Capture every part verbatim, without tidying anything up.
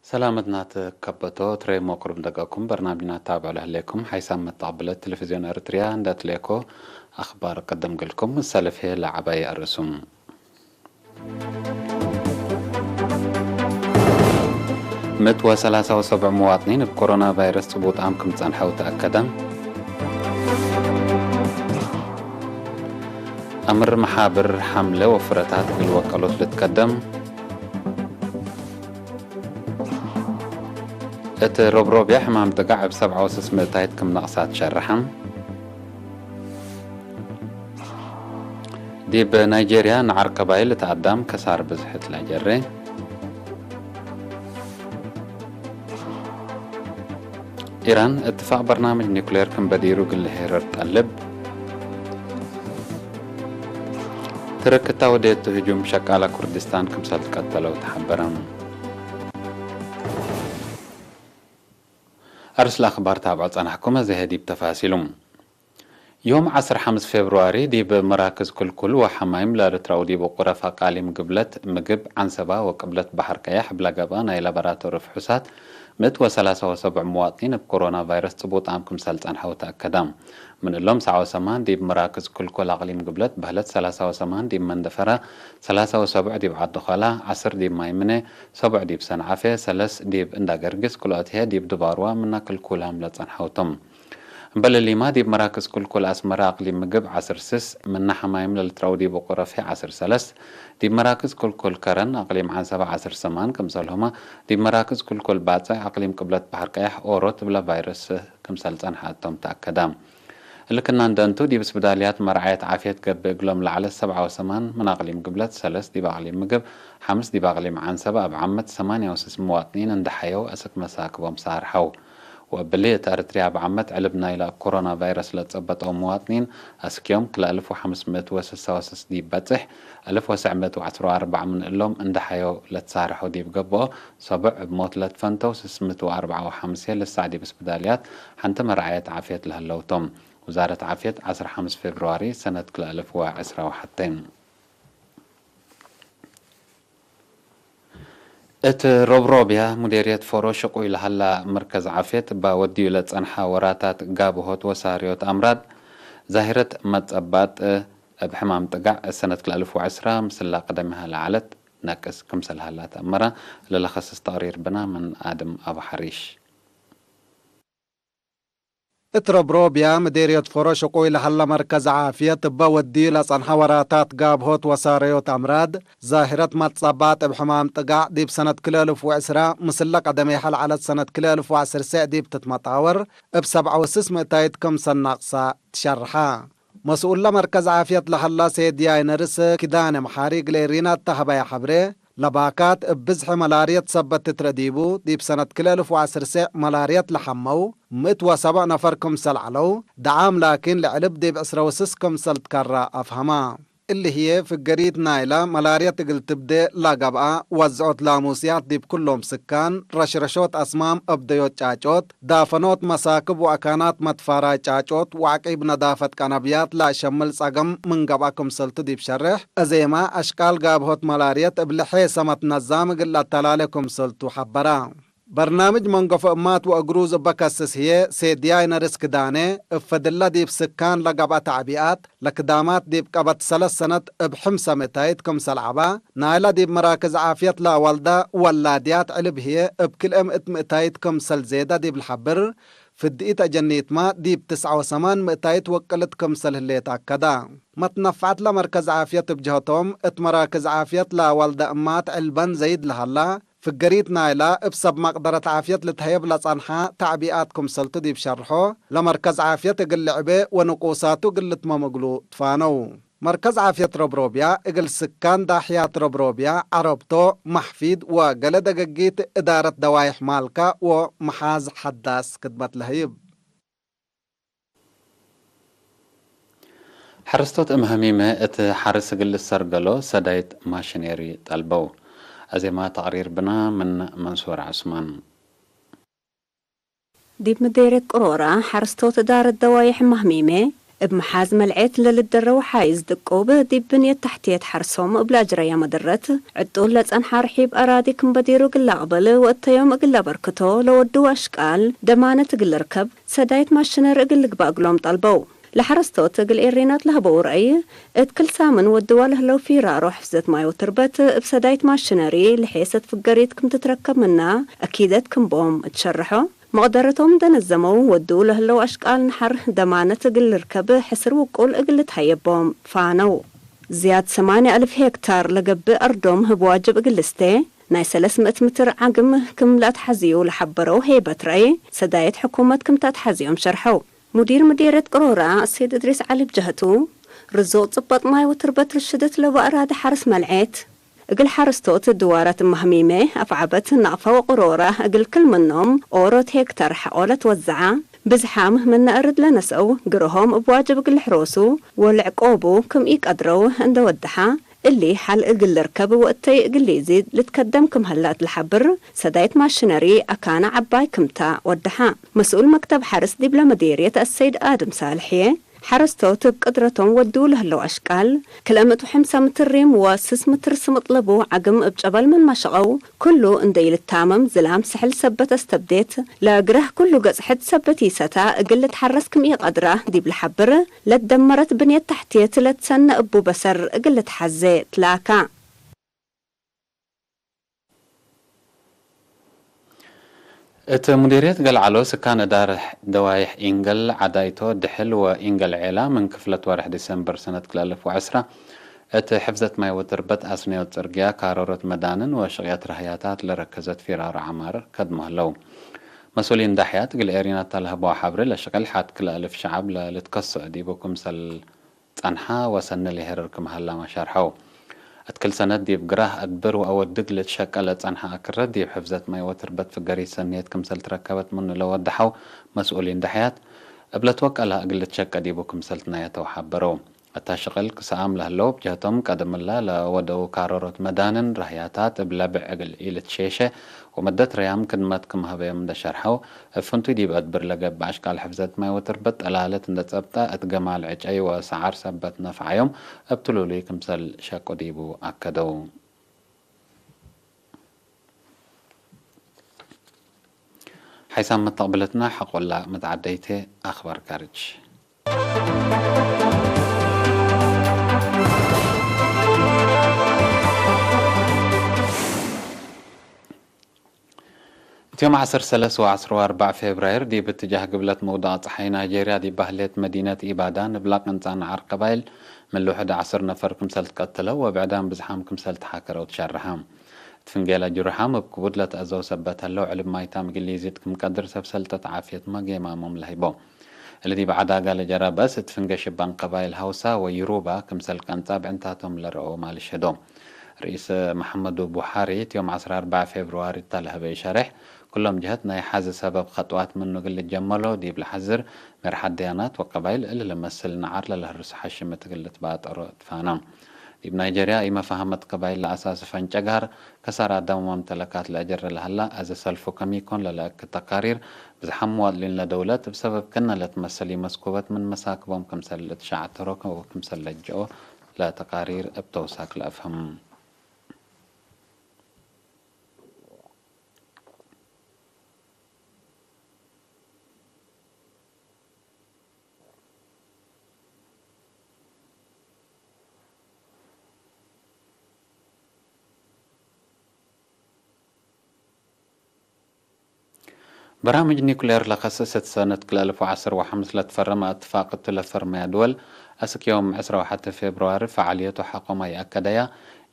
ሰላመትና ትከበቶ ትሬሞ ቅሩብ ደቀኩም በርናምጅና ታብዖ ለህሌኩም ሓይሳም መተቅብለት ቴሌቪዝዮን ኤርትርያ እንደ ትሌኮ አኽባር ቅድም ግልኩም ሰልፍ ህዬ ለዐባይ አርእሱም። ምእት ወሰላሳ ወሰብዕ ሙዋጥኒን እብ ኮሮና ቫይረስ ጽቡጣም ክም ጸንሐው ተአከደ። አምር መሓብር ሐምለ ወፍረታት እግል ወቀሎት ልትከደም። እት ሮብሮብያ ሕማም ጥጋዕ እብ ሰብዓ ወስስ ምእታይት ክም ነቅሳት ሸርሐ። ዲብ ናይጄርያ ነዓር ቀባይል እት አዳም ከሳር ብዝሕት ለጀሬ። ኢራን እትፋቅ በርናምጅ ኒኩሌር ክም በዲሩ እግል ልሄርር ጠልብ። ትርክ እተ ወዴቱ ህጁም ሸቃለ ኩርድስታን ክምሰል ትቀተለው ተሐበረ። አርስ ለአኽባር ታብዖ ጸናሕኩም፣ አዜ ህዬ ዲብ ተፋሲሉም። ዮም ዐስር ሐምስ ፌብርዋሪ ዲብ መራክዝ ክልኩል ወሐማይም ለልትረአው ዲብ ወቁረፍ አቃሊም ግብለት ምግብ ዐንሰባ ወቅብለት በሐር ቀየሕ እብ ለገብአ ናይ ላቦራቶሪ ፍሑሳት ምእት ወሰላሳ ወሰብዕ ሙዋጥኒን እብ ኮሮና ቫይረስ ጽቡጣም ክምሰል ጸንሐው ተአከደ። ምን እሎም ሰብዓ ወሰማን ዲብ መራክዝ ክልኩል አቅሊም ግብለት በህለት፣ ሰላሳ ወሰማን ዲብ መንደፈረ፣ ሰላሳ ወሰብዕ ዲብ ዐዲ ኸላ፣ ዐስር ዲብ ማይምነ፣ ሰብዕ ዲብ ሰንዓፈ፣ ሰለስ ዲብ እንዳገርግስ፣ ክልኦት ህዬ ዲብ ድባርዋ ምና ክልኩላም ለጸንሐው ቶም። እምበል እሊማ፣ ዲብ መራክዝ ክልኩል አስመረ አቅሊም ምግብ ዐስር ስስ፣ ምነ ሐማይም ለልትረአው ዲብ ወቁረፍ ዐስር ሰለስ፣ ዲብ መራክዝ ክልኩል ከረን አቅሊም ዐንሰበ ዐስር ሰማን ክምሰልሁመ፣ ዲብ መራክዝ ክልኩል ባጽዕ አቅሊም ቅብለት በሐር ቀየሕ ኦሮት እብለ ቫይረስ ክምሰል ጸንሐ እቶም ተአከደ። እሊ ክና እንደ እንቱ፣ ዲብ እስብዳልያት መርዓየት ዓፍየት ገብእ እግሎም ለዐለ ሰብዓ ወሰማን ምን አቅሊም ግብለት፣ ሰለስ ዲብ አቅሊም ምግብ፣ ሐምስ ዲብ አቅሊም ዐንሰበ፣ እብ ዓመት ሰማንያ ወስስ ሙዋጥኒን እንደ ሐየው አስክ መሳክቦም ሳርሐው። ወእብሊ፣ እት ኤረትርያ እብ ዓመት ዕልብ ናይለ ኮሮና ቫይረስ ለጸበጠው ሙዋጥኒን አስክ ዮም ክልኤ አልፍ ወሐምስ ምእት ወስሳ ወስስ ዲብ በጽሕ፣ አልፍ ወትስዕ ምእት ወዐስር ወአርበዕ ምን እሎም እንደ ሐየው ለትሳርሐው ዲብ ገብኦ፣ ሰቦዕ እብ ሞት ለትፈንተው ስስ ምእት ወአርበዕ ወሐምሴ ልሳዕ ዲብ እስብዳልያት ሐንቲ መርዓየት ዓፍየት ለህለው ቶም። ውዛረት ዓፍየት ዐስር ሐምስ ፌብርዋሪ ሰነት ክልኤ አልፍ ወዐስራ ወሐቴ። እት ሮብሮብያ ሙዴርየት ፎሮ ሽቁይ ለሀላ መርከዝ ዓፍየት እባ ወድዩ ለጸንሐ ወራታት ጋብሆት ወሳርዮት አምራድ ዛሂረት መጸባጥ እብ ሕማም ጥጋዕ ሰነት ክልኤ አልፍ ወዐስራ ምስላ ቀደሚሃ ለዐለት ነቅስ ክምሰል ሀላ ተአመረ። ለለኸስስ ተቅሪር ብና ምን አድም አቡ ሐሪሽ። እት ሮብሮብያ ምዴርየት ፎሮ ሽቁይ ለሀለ መርከዝ ዓፍየት እበ ወድዩ ለጸንሐ ወራታት ጋብሆት ወሳረዮት አምራድ ዛሂረት መትጸባጥ እብ ሕማም ጥጋዕ ዲብ ሰነት ክልኤ አልፍ ወዕስራ ምስለ ቀደሜሀ ለዐለት ሰነት ክልኤ አልፍ ወዐስር ዲብ ትትመጣወር እብ ሰብዓ ወስስ ምእታይት ክምሰል ናቅሳ ትሸርሐ። መስኡለ መርከዝ ዓፍየት ለሀላ ሴድያይ ነርስ ኪዳነ መሓሪ እግል ኤሪና እተ ሀበየ ሐብሬ፣ ለባካት እብ ብዝሒ መላርየት ሰበት ትትረእ ዲቡ፣ ዲብ ሰነት ክልኤ አልፍ ወዐስር ሴዕ መላርየት ለሐመው ምእት ወሰብዕ ነፈር ክምሰል ዐለው፣ ደዓም ላኪን ለዕልብ ዲብ ዕስረ ወስስ ክምሰል ትከራ አፍሀማ። እሊ ህዬ ፍገሪት ናይለ መላርየት እግል ትብዴ ለገብአ፣ ወዝዖት ላሙስያት ዲብ ኩሎም ስካን፣ ረሽረሾት አስማም፣ አብደዮት ጫጮት፣ ዳፈኖት መሳክብ ወአካናት መትፋራይ ጫጮት ወዐቂብ ነዳፈት ቀነብያት ለአሸምል ጸገም ምን ገብአ ክምሰልቱ ዲብ ሸሬሕ፣ አዜማ አሽቃል ጋብሆት መላርየት እብ ልሔ ሰመት ነዛም እግል ለአተላሌ ክምሰልቱ ሐበራ። በርናምጅ መንገፎ እማት ወእግሩዝ እበ ከስስ ህዬ፣ ሴድያይ ነርስ ክዳኔ፣ እብ ፈድለ ዲብ ስካን ለገብአ ተዕቢኣት፣ ለክዳማት ዲብ ቀበት ሰለስ ሰነት እብ ሕምሰ ምእታይት ክምሰል ዐባ፣ ናይለ ዲብ መራክዝ ዓፍየት ለአወልደ ወላድያት ዕልብ ህዬ እብ ክልኤ ምእት ምእታይት ክምሰል ዜደ ዲብ ለሐብር፣ ፍድኢት አጀኒትመ ዲብ ትስዐ ወሰማን ምእታይት ወቅልት ክምሰል ህሌት አከደ። መትነፈዐት ለመርከዝ ዓፍየት እብ ጀህቶም፣ እት መራክዝ ዓፍየት ለአወልደ እማት ዕልበን ዘይድ ለሀላ፣ ፍገሪት ናይላ እብ ሰብ መቅደረት ዓፍየት ልትሀየብ ለጸንሐ ተዕቢኣት ክምሰልቱ ዲብ ሸርሖ፣ ለመርከዝ ዓፍየት እግል ልዕቤ ወንቁሳቱ እግል ልትመም እግሉ ትፋነው። መርከዝ ዓፍየት ሮብሮብያ እግል ስካን ዳሕያት ሮብሮብያ፣ ዐረብቶ፣ መሕፊድ ወገሌ ደገጊት እዳረት ደዋይሕ ማልካ ወመሓዝ ሐዳስ ክድመት ለህይብ። ሐረስቶት እም ሀሚመ እት ሐርስ እግል ልሰርገሎ ሰዳይት ማሽኔሪ ጠልበው። አዜማ ተቅሪር ብና ምን መንሱር ዑስማን። ዲብ ምዴርየት ቅሮራ፣ ሐረስቶት እዳረት ደዋይሕ ማህሚሜ፣ እብ መሓዝ መልዔት ለልደረው ሓይዝ ድቁብ፣ ዲብ ብንየት ተሕትየት ሐርሶም እብ ለአጅረያ መደረት፣ ዕጡል ለጸንሐ ርሒብ አራዲ ክም በዲሩ እግል ለአቅብል ወእተዮም እግል ለአበርክቶ ለወድው አሽቃል፣ ደማነት እግል ልርከብ፣ ሰዳይት ማሽነሪ እግል ልግባእ እግሎም ጠልበው። ለሐረስቶት እግል ኤሬናት ለሀበው ረአይ፣ እት ክል ሳምን ወድዋ ለህለው ፊራሮ ሕፍዘት ማይ ወትርበት እብ ሰዳይት ማሽነሪ ለሔሰት ፍገሪት ክም ትትረከብ ምና አኪደት ክም ቦም እት ሸርሖ፣ መቅደረቶም እንደ ነዘመው ወድው ለህለው አሽቃል ነሐር ደማነት እግል ልርከብ ሕስር ውቁል እግል ልትሀየብ ቦም ፋነው። ዝያድ ሰማንያ አልፍ ሄክታር ለገብእ አርዶም ህብ ዋጅብ እግል ልስቴ፣ ናይ ሰለስ ምእት ምትር ዓግም ክም ለአትሐዝዩ ለሐበረው ሄበት ረአይ፣ ሰዳይት ሕኩመት ክም ተአትሐዝዮም ሸርሐው። ሙዲር ምዴርየት ቅሮራ አሰይድ እድሪስ ዐሊ ብጀህቱ፣ ርዙቅ ጽበጥ ማይ ወትርበት ርሽደት ለበአራዲ ሐርስ መልዔት፣ እግል ሐረስቶት ድዋራት ማህሚሜ፣ አፍዐበት፣ ናቅፋ ወቅሮራ እግል ክል ምኖም ኦሮት ሄክታር ሐቆ ለትወዘዐ፣ ብዝሓም ምነ እርድ ለነስአው ግርሆም እብ ዋጅብ እግል ልሕሮሱ ወልዕቆቡ ክም ኢቀድረው እንደ ወደሐ፣ እሊ ሐል እግል ልርከብ ወእተይ እግል ሊዚድ ልትከደም ክም ሀላ እት ለሐብር፣ ሰዳይት ማሽነሪ አካነ ዐባይ ክምታ ወደሐ። መስኡል መክተብ ሐርስ ዲብለ መዴርየት አሰይድ አድም ሳልሕዬ፣ ሐረስቶት እብ ቅድረቶም ወድው ለህለው አሽቃል፣ ክልኤ ምእት ወሐምሳ ምትር ሪም ወስስ ምትር ስምጥ ለቡ ዓግም እብ ጨበል ምን ማሸቀው፣ ክሉ እንደ ኢልታመም ዝላም ሰሕል ሰበት አስተብዴት፣ ለግረህ ክሉ ገጽ ሕድ ሰበት ኢሰታ እግል ልትሐረስ ክም ኢቀድራ ዲብ ለሐብር፣ ለትደመረት ብንየት ተሕትየት ለትሰነ እቡ በሰር እግል ልትሐዜ ትላካ። እት ሙዲርየት ገልዓሎ፣ ስካን እዳር ደዋይሕ ኢንገል ዐዳይቶ ድሕል ወኢንገል ዔላ፣ ምን ክፍለት ወርሕ ዲሰምበር ሰነት ክልኤ አልፍ ወዐስራ፣ እት ሕፍዘት ማይ ወትርበት አስነዮት ጽርግያ፣ ካሮሮት መዳንን ወሽቅየት ራህያታት ለረከዘት ፊራሮ ዐማር ከድሞ ህለው። መስኡሊን ዳሕያት እግል ኤሪናታ ለሀበው ሐብሬ፣ ለሽቅል ሐድ ክልኤ አልፍ ሸዐብ ለልትከሰኦ ዲቡ ክምሰል ጸንሐ ወሰኒ ለሄርር ክም ሀላመ ሸርሐው። እት ክል ሰነት ዲብ ግራህ አድብር ወአወድግ ልትሸቀ ለጸንሐ አክረት፣ ዲብ ሕፍዘት ማይ ወትርበት ፍገሪት ሰንየት ክምሰል ትረከበት ምኑ ለወደሐው መስኡሊን ዳሕያት፣ እብ ለትወቀላ እግል ልትሸቀ ዲቡ ክምሰል ትናየተው ሐበረው። እታ ሽቅል ክሰአም ለህለው፣ ብጀህቶም ቀደምላ ለወደው ካሮሮት መዳንን ራህያታት እብ ለብዕ እግል ኢልትሼሸ ወመደት ረያም ክድመት ክም ሀበዮም እንደ ሸርሐው፣ እብ ፍንቱይ ዲብ አድብር ለገብእ አሽቃል ሕፍዘት ማይ ወትርበት ጠላለት እንደ ጸብጠ፣ እት ገማል ዕጨይ ወሰዓር ሰበት ነፍዓዮም እብ ትሉሉይ ክምሰል ሸቁ ዲቡ አከደው። ሓይሳም መተቅብለትና ሐቆላ መትዓደይቴ አኽባር ካርጅ። እት ዮም ዐስር ሰለስ ወዐስር ወአርበዕ ፌብራይር፣ ዲብ እትጃህ ግብለት መውደቅ ጸሓይ ናይጄርያ ዲብ በህሌት መዲነት ኢባዳን እብ ለአቅንጻ ነዓር ቀባይል ምን ልውሕድ ዐስር ነፈር ክምሰል ትቀትለው ወብዕዳም ብዝሓም ክምሰል ተሓከረው ትሸርሐ። እት ፍንጌ ለጅሩሓም እብ ክቡድ ለትአዘው ሰበት ህለው፣ ዕልብ ማይታም እግል ሊዚድ ክም ቀድር ሰብ ሰልጠት ዓፍየትመ ጌማሞም ለህይቦ። እሊ ዲብ ዐዳጋ ለጀረ በእስ እት ፍንጌ ሽባን ቀባይል ሀውሳ ወዩሩባ ክምሰል ቀንጻ ብዕንታቶም ለረአው ማል ሸዶ። ርኢስ መሐመዱ ቡሓሪ እት ዮም ዐስር አርበዕ ፌብርዋሪ እተ ለሀበዩ ሸሬሕ፣ ኩሎም ጀሀት ናይ ሐዚ ሰበብ ከጥዋት ምኑ እግል ልጀመሎ ዲብ ለሐዝር፣ ሜርሐት ደያናት ወቀባይል እሊ ልመስል ነዓር ለለህርሱ ሐሽመት እግል ልትባጠሮ ትፋና። ዲብ ናይጀርያ፣ ኢመፋሀመት ቀባይል ለአሳሲ ፈንጨጋር፣ ከሳር አዳም ወመምተለካት ለአጀረ ለሀላ፣ አዜ ሰልፉ ከሚኮን ለለአክድ ተቃሪር፣ ብዝሓም መዋጥሊን ለደውለት እብ ሰበብ ክነ ለትመሰል ኢመስኩበት ምን መሳክቦም ክምሰል ልትሸዐተሮ ወክምሰል ለጅኦ ለተቃሪር እብ ተውሳክ ለአፍህም። በራምጅ ኒኩሌር ለከስስ እት ሰነት ክልኤ አልፍ ወዐስር ወሐምስ ለትፈረመ እትፋቅ እቱ ለፈርመያ ድወል፣ አስክ ዮም ዕስራ ወሐቴ ፌብርዋሪ ፈዓልየቱ ሐቆማ ይአከደያ።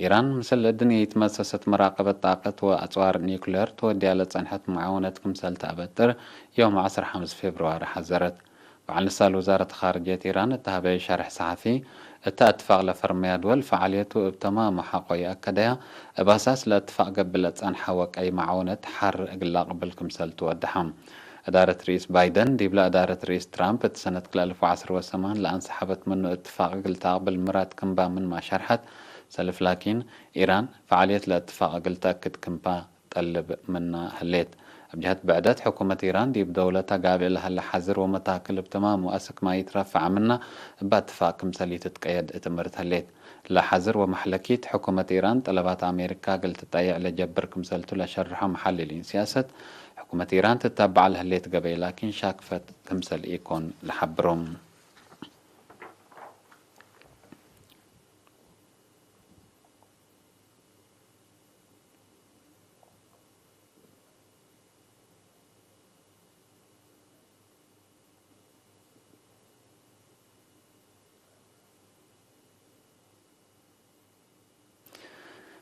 ኢራን፣ ምስል እድንየ ይትመሰሰት መራቀበት ጣቀት ወአጽዋር ኒኩሌር ትወድያ ለጸንሐት መዓወነት ክምሰል ተአበጥር፣ ዮም ዐስር ሐምስ ፌብርዋሪ ሐዘረት። በዐል ንሳል ውዛረት ኻርጅየት ኢራን እት ሀበዩ ሸርሕ ሰሐፊ፣ እተ እትፋቅ ለፈርመያ ድወል ፈዓልየቱ እብ ተማሙ ሐቆ ይአከደያ፣ እብ አሳስ ለእትፋቅ ገብእ ለጸንሐ ወቀይ መዓውነት ሐር እግል ለአቅብል ክምሰል ትወደሐ። እዳረት ርኢስ ባይደን ዲብለ እዳረት ርኢስ ትራምፕ እት ሰነት ክልኤ አልፍ ወዐስር ወሰማን ለአንሰሐበት ምኑ እትፋቅ እግል ተአቅብል ምራድ ክምባ ምንማ ሸርሐት፣ ሰልፍ ላኪን፣ ኢራን ፈዓልየት ለእትፋቅ እግል ተአክድ ክምፓ ጠልብ ምና ህሌት። እብ ጀህት ብዕደት፣ ሕኩመት ኢራን ዲብ ደውለተ ጋብእ ለሀለ ሐዝር ወመታክል እብ ተማሙ አስክ ማ ኢትረፈዐ ምና እበ እትፋቅ ክምሰል ኢትትቀየድ እት እምርት ህሌት። ለሐዝር ወመሕለኪት፣ ሕኩመት ኢራን ጠለባት አሜሪካ እግል ትጠይዕ ለጀብር ክምሰልቱ ለሸርሖ መሐልሊን ሲያሰት፣ ሕኩመት ኢራን ትተበዕ ለህሌት ገበይ ላኪን ሻክፈት ክምሰል ኢኮን ለሐብሮም።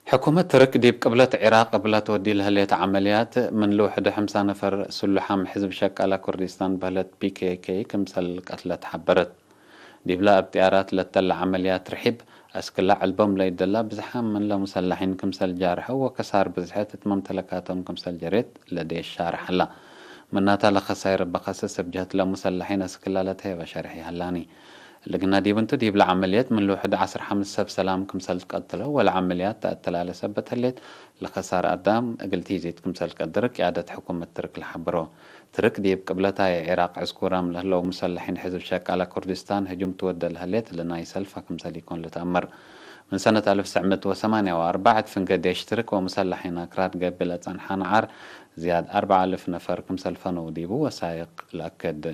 ሕኩመት ትርክ ዲብ ቅብለት ዒራቅ እብለ ትወዲ ለህሌት ዐመልያት፣ ምን ልውሕዱ ሐምሳ ነፈር ስሉሓም ሕዝብ ሸቃለ ኩርዲስታን በህለት ፒ ኬ ኬ ክምሰል ቀትለት ሐበረት። ዲብለ እብ ጥያራት ለተለ ዐመልያት ርሒብ፣ አስክላ ዕልቦም ለኢደላ ብዝሓም ምን ለሙሰላሒን ክምሰል ጃርሐው ወከሳር ብዝሐት እት መምተለካቶም ክምሰል ጀሬት ለዴሽ ሻርሕ ሀላ። ምናተ ለከሳይር እበ ከስስ እብ ጀህት ለሙሰላሒን አስክላ ለተሄበ ሸርሕ ይሀላኒ። እሊ ግና ዲብ እንቱ፣ ዲብለ ዐመልየት ምን ልውሕድ ዐስር ሐምስ ሰብ ሰላም ክምሰል ትቀትለው ወለዐመልያት ተአተላለ ሰበት ህሌት፣ ለከሳር አዳም እግል ቲዚድ ክምሰል ቀድር ቅያደት ሕኩመት ትርክ ለሐብሮ። ትርክ ዲብ ቅብለታይ ዒራቅ ዕስኩራም ለህለው ሙሰለሒን ሕዝብ ሸቃለ ኩርዲስታን ህጁም ትወደ ለህሌት፣ እሊ ናይ ሰልፋ ክምሰል ኢኮን ልትአመር። ምን ሰነት አልፍ ትስዕ ምእት ወሰማንያ ወአርበዕ እት ፍንጌ ዴሽ ትርክ ወሙሰለሒን አክራድ ገብእ ለጸንሐ ነዓር ዝያድ አርበዕ አልፍ ነፈር ክምሰል ፈነው ዲቡ ወሳይቅ ለአክድ።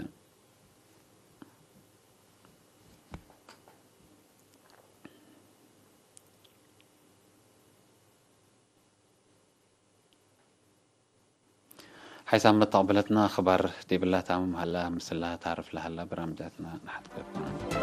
ሓይሳም መተቅብለትና አኽባር ዲብላ ታምም ሀላ፣ ምስላ ታርፍ ለሀላ በራምጃትና ነሐትገብ።